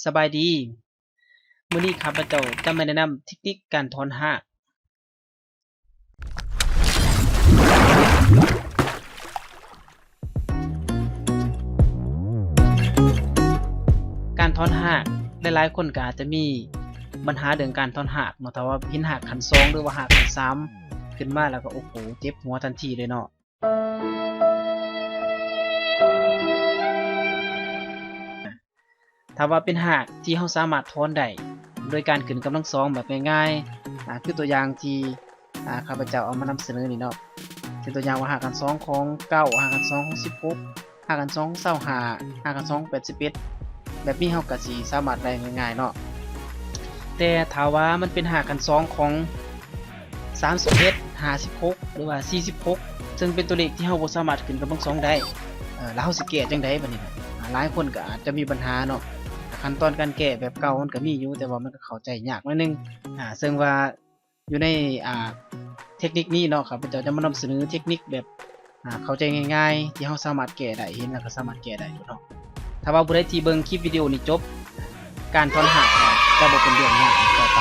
ສະບາຍດີ, ມື້ນີ້ຂ້າພະເຈົ້າຈະມາແນະນຳເທັກນິກການຖອນຮາກ. ການຖອນຮາກ, ຫຼາຍໆຄົນກໍອາດຈະມີບັນຫາເລື່ອງການຖອນຮາກເນາະ, ຖ້າວ່າເຫັນຮາກຂັ້ນສອງ ຫຼືວ່າຮາກຂັ້ນສາມຂຶ້ນມາແລ້ວກໍ ໂອ້ໂຫ ເຈັບຫົວທັນທີເລີຍເນາະ. ຖ້າວ່າເປັນຮາກທີ່ເຮົາສາມາດຖອນໄດ້ໂດຍການຂຶ້ນກຳລັງສອງແບບງ່າຍໆ ອາ ຄືຕົວຢ່າງທີ່ ອາ ຂ້າພະເຈົ້າເອົາມານຳສະເໜີນີ້ເນາະ, ເປັນຕົວຢ່າງວ່າຮາກຂັ້ນສອງຂອງເກົ້າ, ຮາກຂັ້ນສອງຂອງສິບຫົກ, ຮາກຂັ້ນສອງຂອງຊາວຫ້າ, ຮາກຂັ້ນສອງຂອງແປດສິບເອັດ ແບບນີ້ເຮົາກໍຊິສາມາດໄດ້ງ່າຍໆເນາະ. ແຕ່ຖ້າວ່າມັນເປັນຮາກຂັ້ນສອງຂອງ ສາມສິບເອັດ, ຫ້າສິບຫົກ ຫຼືວ່າ ສີ່ສິບຫົກ ເຊິ່ງເປັນຕົວເລກທີ່ເຮົາບໍ່ສາມາດຂຶ້ນກຳລັງສອງໄດ້ ແລ້ວເຮົາຊິແກ້ຈັ່ງໃດບາດນີ້ນະ? ຫຼາຍຄົນກໍອາດຈະມີບັນຫາເນາະ, ຂັ້ນຕອນການແກ້ແບບເກົ່າມັນກໍມີຢູ່ ແຕ່ວ່າມັນກໍເຂົ້າໃຈຍາກໜ້ອຍໜຶ່ງ. ເຊິ່ງວ່າຢູ່ໃນ ເທັກນິກນີ້ເນາະ, ຂ້າພະເຈົ້າຈະມານຳສະເໜີເທັກນິກແບບ ອາ ເຂົ້າໃຈງ່າຍໆ ທີ່ເຮົາສາມາດແກ້ໄດ້, ເຫັນແລ້ວກໍສາມາດແກ້ໄດ້ໂລດເນາະ. ຖ້າວ່າຜູ້ໃດທີ່ເບິ່ງຄລິບວິດີໂອນີ້ຈົບ, ການຖອນຮາກກໍຈະບໍ່ເປັນເລື່ອງຍາກອີກຕໍ່ໄປ.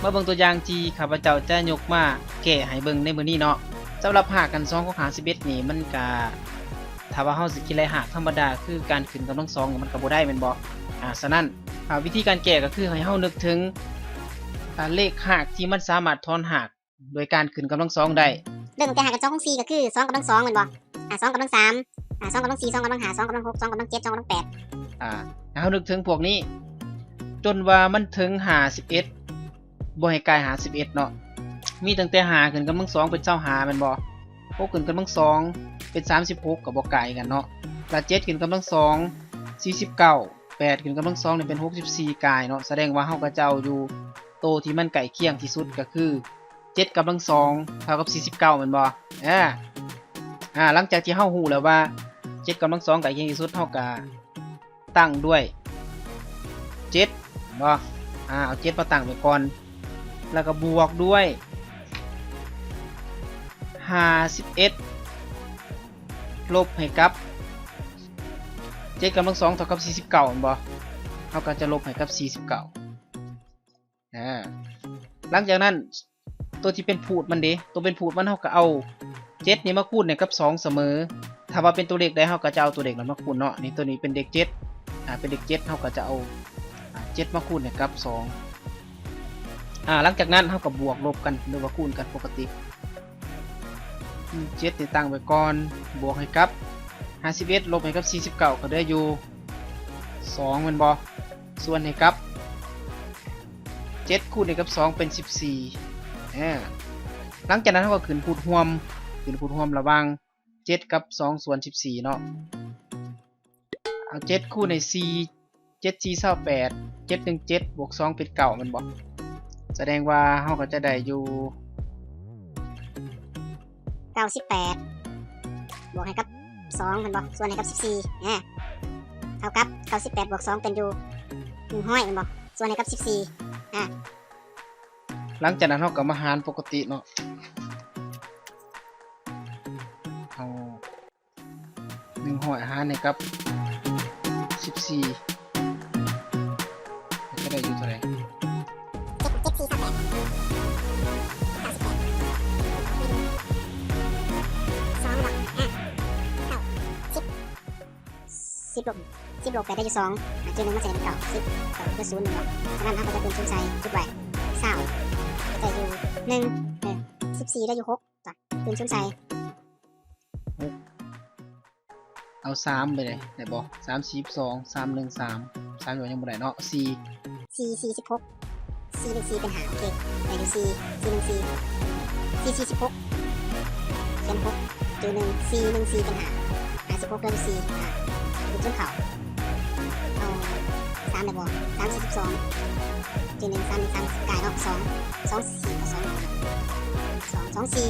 ມາເບິ່ງຕົວຢ່າງທີ່ຂ້າພະເຈົ້າຈະຍົກມາແກ້ໃຫ້ເບິ່ງໃນມື້ນີ້ເນາະ. ສຳລັບຮາກຂັ້ນສອງຂອງຫ້າສິບເອັດນີ້ ມັນກະ ຖ້າວ່າເຮົາຊິຄິດໄລ່ຮາກທຳມະດາ ຄືການຂຶ້ນກຳລັງສອງ ມັນກໍບໍ່ໄດ້ແມ່ນບໍ່? ອາ ສະນັ້ນ ອາ ວິທີການແກ້ກໍຄືໃຫ້ເຮົານຶກເຖິງ ອາ ເລກຮາກທີ່ມັນສາມາດຖອນຮາກໂດຍການຂຶ້ນກຳລັງສອງໄດ້. ເລີ່ມຕັ້ງແຕ່ຮາກຂັ້ນສອງຂອງສີ່ກໍຄືສອງກຳລັງສອງແມ່ນບໍ່? ອາ ສອງກຳລັງສາມ, ອາ ສອງກຳລັງສີ່, ສອງກຳລັງຫ້າ, ສອງກຳລັງຫົກ, ສອງກຳລັງເຈັດ, ສອງກຳລັງແປດ. ອາ ໃຫ້ເຮົານຶກເຖິງພວກນີ້ ຈົນວ່າມັນເຖິງຫ້າສິບເອັດ ບໍ່ໃຫ້ກາຍຫ້າສິບເອັດເນາະ. ມີຕັ້ງແຕ່ຫ້າຂຶ້ນກຳລັງສອງເປັນຊາວຫ້າແມ່ນບໍ່? ຫົກຂຶ້ນກຳລັງສອງເປັນສາມສິບຫົກ ກໍບໍ່ກາຍກັນເນາະ. ລະເຈັດຂຶ້ນກຳລັງສອງ ສີ່ສິບເກົ້າ, ແປດຂຶ້ນກຳລັງສອງນີ້ເປັນຫົກສິບສີ່ ກາຍເນາະ. ສະແດງວ່າເຮົາກໍຈະເອົາຢູ່ໂຕທີ່ມັນໃກ້ຄຽງທີ່ສຸດ ກໍຄືເຈັດກຳລັງສອງເທົ່າກັບສີ່ສິບເກົ້າແມ່ນບໍ່? ອາ ອາ ຫຼັງຈາກທີ່ເຮົາຮູ້ແລ້ວວ່າເຈັດກຳລັງສອງໃກ້ຄຽງທີ່ສຸດ ເຮົາກໍ ຕັ້ງດ້ວຍເຈັດເນາະ, ອາ ເອົາເຈັດມາຕັ້ງໄວ້ກ່ອນ ແລ້ວກໍບວກດ້ວຍຫ້າສິບເອັດ ລົບໃຫ້ກັບເຈັດກຳລັງສອງເທົ່າກັບສີ່ສິບເກົ້າແມ່ນບໍ່? ເຮົາກໍຈະລົບໃຫ້ກັບສີ່ສິບເກົ້າ. ອາ ຫຼັງຈາກນັ້ນ ຕົວທີ່ເປັນພູດມັນເດ, ຕົວເປັນພູດມັນ ເຮົາກໍເອົາເຈັດນີ້ມາຄູນໃຫ້ກັບສອງສະເໝີ. ຖ້າວ່າເປັນຕົວເລກໃດ ເຮົາກໍຈະເອົາຕົວເລກນັ້ນມາຄູນເນາະ. ນີ້ ຕົວນີ້ເປັນເດັກເຈັດ, ອາ ເປັນເດັກເຈັດ ເຮົາກໍຈະເອົາ ອາ ເຈັດມາຄູນໃຫ້ກັບສອງ. ອາ ຫຼັງຈາກນັ້ນ ເຮົາກໍບວກລົບກັນ ຫຼືວ່າຄູນກັນປົກກະຕິ. ເຈັດນີ້ຕັ້ງໄວ້ກ່ອນ ບວກໃຫ້ກັບຫ້າສິບເອັດ ລົບໃຫ້ກັບສີ່ສິບເກົ້າ ກໍເຫຼືອຢູ່ສອງແມ່ນບໍ່? ສ່ວນໃຫ້ກັບເຈັດຄູນໃຫ້ກັບສອງເປັນສິບສີ່. ອາ ຫຼັງຈາກນັ້ນເຮົາກໍຂຶ້ນພູດຮ່ວມ, ຂຶ້ນພູດຮ່ວມລະຫວ່າງເຈັດກັບສອງສ່ວນສິບສີ່ເນາະ. ເອົາເຈັດຄູນໃຫ້ສີ່ ເຈັດສີ່ຊາວແປດ, ເຈັດໜຶ່ງເຈັດ ບວກສອງເປັນເກົ້າແມ່ນບໍ່? ສະແດງວ່າເຮົາກໍຈະໄດ້ຢູ່ ເກົ້າສິບແປດ ບວກໃຫ້ກັບສອງແມ່ນບໍ່? ສ່ວນໃຫ້ກັບສິບສີ່ ອາ ເທົ່າກັບເກົ້າສິບແປດບວກສອງເປັນຢູ່ໜຶ່ງຮ້ອຍແມ່ນບໍ່? ສ່ວນໃຫ້ກັບສິບສີ່ ອາ ຫຼັງຈາກນັ້ນເຮົາກໍມາຫານປົກກະຕິເນາະ. ເອົາ ໜຶ່ງຮ້ອຍຫານໃຫ້ກັບສິບສີ່ ຈະໄດ້ຢູ່ເທົ່າໃດ? ເຈັດ ເຈັດສີ່ຊາວແປດ ເກົ້າສິບແປດ ສອງ ອາ ເກົ້າ ສິບ ສິບລົບ ສິບລົບແປດໄດ້ຢູ່ສອງ ອາ ຈຸດໜຶ່ງມັນຊິໄດ້ເປັນເກົ້າ ສິບ ເກົ້າຄືສູນແມ່ນບໍ່? ສະນັ້ນເຮົາກໍຈະເຕີມສູນໃສ່ ຈຸດໄວ້ ຊາວ ຈະໄດ້ຢູ່ໜຶ່ງ ເອີ ສິບສີ່ໄດ້ຢູ່ຫົກ ເຕີມສູນໃສ່ ຫົກ ເອົາສາມໄປເລີຍ ໄດ້ບໍ່? ສາມ ສີ່ສິບສອງ ສາມ ໜຶ່ງ ສາມ ສາມ ຍັງບໍ່ໄດ້ເນາະ ສີ່ ສີ່ ສີ່ສິບຫົກ ສີ່ ໜຶ່ງ ສີ່ ເປັນຫ້າ ໂອເຄ ໄດ້ຢູ່ສີ່ ສີ່ ໜຶ່ງ ສີ່ ສີ່ ສີ່ ສິບຫົກ ຂຽນຫົກ ຈຸດໜຶ່ງ ສີ່ ໜຶ່ງ ສີ່ ເປັນຫ້າ ຫ້າສິບຫົກ ເຫຼືອຢູ່ສີ່ ອາ ເປັນສູນເຂົ້າ ເອົາສາມໄດ້ບໍ່? ສາມ ສີ່ສິບສອງ ຈຸດໜຶ່ງ ສາມ ໜຶ່ງ ສາມ ກາຍເນາະ ສອງ ສອງ ສີ່ ເອົາສອງ ສອງ ສອງ ສີ່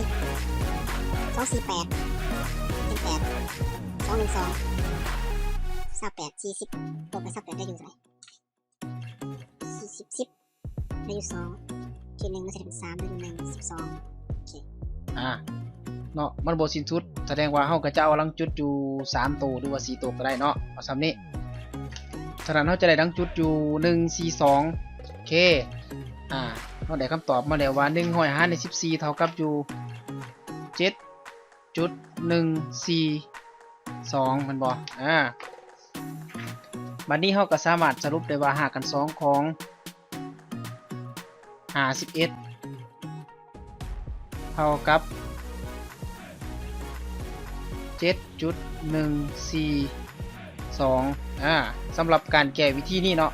ສອງ ສີ່ ແປດ ເປັນແປດ ສອງ ໜຶ່ງ ສອງ ຊາວແປດ ສີ່ສິບ ລົບໄປຊາວແປດໄດ້ຢູ່ເທົ່າໃດ? ສີ່ສິບ ສິບ ໄດ້ຢູ່ສອງ ຂີດໜຶ່ງມັນຊິໄດ້ເປັນສາມ ໄດ້ຢູ່ໜຶ່ງ ສິບສອງ ໂອເຄ ອາ ເນາະ ມັນບໍ່ສິ້ນສຸດ ສະແດງວ່າເຮົາກໍຈະເອົາຫຼັງຈຸດຢູ່ສາມໂຕ ຫຼືວ່າສີ່ໂຕກໍໄດ້ເນາະ ເອົາສ່ຳນີ້. ສະນັ້ນເຮົາຈະໄດ້ຫຼັງຈຸດຢູ່ໜຶ່ງ ສີ່ ສອງ ໂອເຄ ອາ ເຮົາໄດ້ຄຳຕອບມາແລ້ວວ່າ ໜຶ່ງຮ້ອຍຫານໃຫ້ສິບສີ່ ເທົ່າກັບຢູ່ເຈັດຈຸດໜຶ່ງສີ່ສອງ ແມ່ນບໍ່? ອາ ບັດນີ້ເຮົາກໍສາມາດສະຫຼຸບໄດ້ວ່າ ຮາກຂັ້ນສອງຂອງຫ້າສິບເອັດ ເທົ່າກັບເຈັດຈຸດໜຶ່ງສີ່ສອງ ອາ ສຳລັບການແກ້ວິທີນີ້ເນາະ.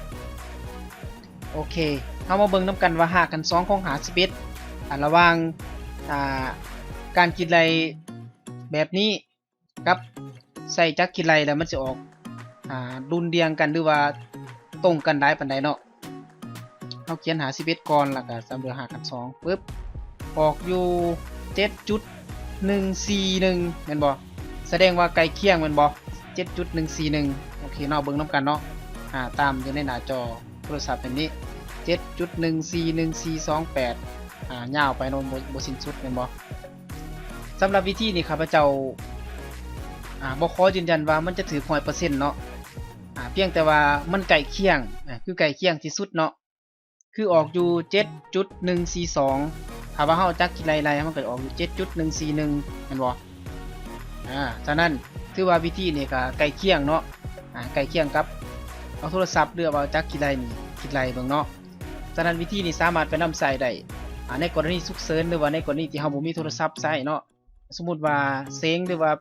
ໂອເຄ ເຮົາມາເບິ່ງນຳກັນວ່າ ຮາກຂັ້ນສອງຂອງຫ້າສິບເອັດ ອາ ລະຫວ່າງ ອາ ການຄິດໄລ່ແບບນີ້ ກັບໃຊ້ຈັກຄິດໄລ່ແລ້ວມັນຊິອອກ ອາ ດຸ່ນດ່ຽງກັນ ຫຼືວ່າຕົງກັນຫຼາຍປານໃດເນາະ. ເຮົາຂຽນຫ້າສິບເອັດກ່ອນ ແລ້ວກໍສຳເລັດຮາກຂັ້ນສອງປຶບ ອອກຢູ່ເຈັດຈຸດໜຶ່ງສີ່ໜຶ່ງ ແມ່ນບໍ່? ສະແດງວ່າໃກ້ຄຽງແມ່ນບໍ່? ເຈັດຈຸດໜຶ່ງສີ່ໜຶ່ງ ໂອເຄເນາະ ເບິ່ງນຳກັນເນາະ ອາ ຕາມຢູ່ໃນໜ້າຈໍໂທລະສັບແບບນີ້ ເຈັດຈຸດໜຶ່ງສີ່ໜຶ່ງສີ່ສອງແປດ ອາ ຍາວໄປເນາະ ບໍ່ ບໍ່ສິ້ນສຸດແມ່ນບໍ່? ສຳລັບວິທີນີ້ຂ້າພະເຈົ້າ ອາ ບໍ່ຂໍຢືນຢັນວ່າມັນຈະຖືກຮ້ອຍເປີເຊັນເນາະ ອາ ພຽງແຕ່ວ່າມັນໃກ້ຄຽງ ອາ ຄືໃກ້ຄຽງທີ່ສຸດເນາະ ຄືອອກຢູ່ເຈັດຈຸດໜຶ່ງສີ່ສອງ ຖ້າວ່າເຮົາຈັກຄິດໄລ່ໄລ່ ມັນກໍອອກຢູ່ເຈັດຈຸດໜຶ່ງສີ່ໜຶ່ງ ແມ່ນບໍ່? ອາ ສະນັ້ນຖືວ່າວິທີນີ້ກໍໃກ້ຄຽງເນາະ ອາ ໃກ້ຄຽງກັບເອົາໂທລະສັບ ຫຼືວ່າຈັກຄິດໄລ່ນີ້ ຄິດໄລ່ເບິ່ງເນາະ. ສະນັ້ນວິທີນີ້ສາມາດໄປນຳໃຊ້ໄດ້ ອາ ໃນກໍລະນີສຸກເສີນ ຫຼືວ່າໃນກໍລະນີທີ່ເຮົາບໍ່ມີໂທລະສັບໃຊ້ເນາະ ສົມມຸດວ່າເສັງ ຫຼືວ່າ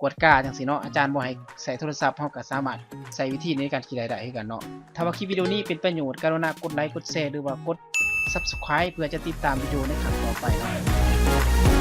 ກວດກາຈັ່ງຊີ້ເນາະ ອາຈານບໍ່ໃຫ້ໃຊ້ໂທລະສັບ ເຮົາກໍສາມາດໃຊ້ວິທີໃນການຄິດໄລ່ໄດ້ຄືກັນເນາະ. ຖ້າວ່າຄລິບວິດີໂອນີ້ເປັນປະໂຫຍດ ກະລຸນາກົດໄລ ກົດແຊ ຫຼືວ່າກົດ Subscribe ເພື່ອຈະຕິດຕາມວິດີໂອໃນຄັ້ງຕໍ່ໄປເນາະ.